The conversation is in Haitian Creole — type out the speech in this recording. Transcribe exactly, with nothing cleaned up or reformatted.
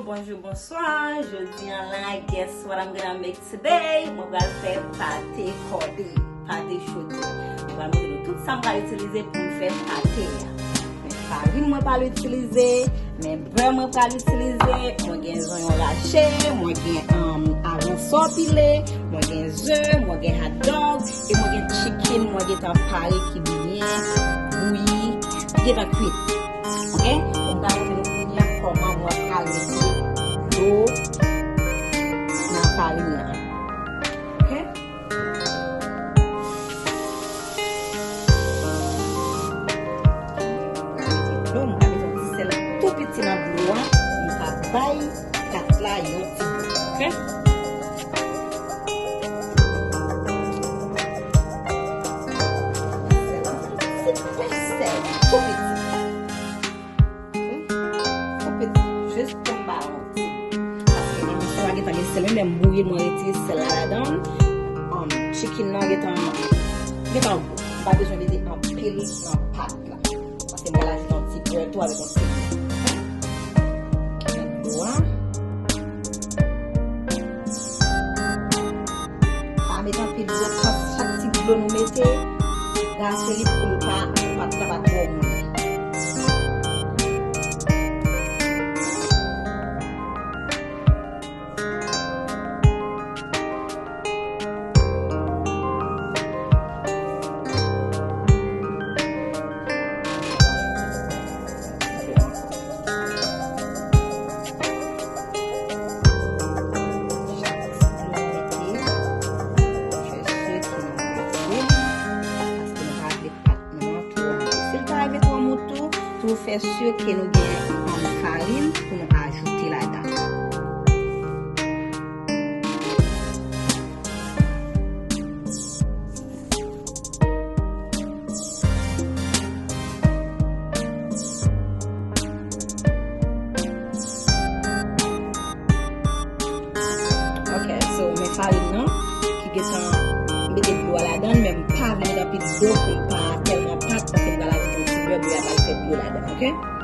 Bonjou, bonswa. Jodi a la, guess what I'm gonna make today? Mwen pral fè pate kòde, pate chode. Mwen pral montre nou tout sa m pral itilize pou m fè pate a. Men farin mwen pral itilize, men bè mwen pral itilize, mwen gen zonyon rache, mwen gen um, aransò pile, mwen gen ze, mwen gen hot dog, e mwen gen chicken, mwen gentan pare ki byen bouyi, ki gentan kwit. Ok? Mwen pral montre nou kounye a kòman mwen pral mete dlo nan farin nan. Ok? Dlo, mwen pral mete yon ti sèl tou piti nan dlo a, mwen pral bay pat la yon ti gou. Ok? Sèl, ti pèch sèl, tou piti. Ok? Tou piti, jis pou m ba yon ti. Paske nan sa a gentan gen sèl, menm lè m bouyi l, mwen retire sèl la ladan l. Um, chicken nan gentan, gentan gou. M pa bezwen mete anpil nan pat la. Paske m pral ajoute yon ti bè tou avèk yon ti dlo a. Pa met anpil dlo, chak ti dlo nou mete, rache li pou l pa, pa, pa, pa twò mou. Tou fè si ke nou gen um, farin pou nou ajoute ladan. Ok, so men farin nan ki gentan mete dlo a ladan, men m pa vle mete anpil dlo pou l pa tèlman pat, paske m pral ajoute yon ti bè, bè a pral fè dlo ladan, ok?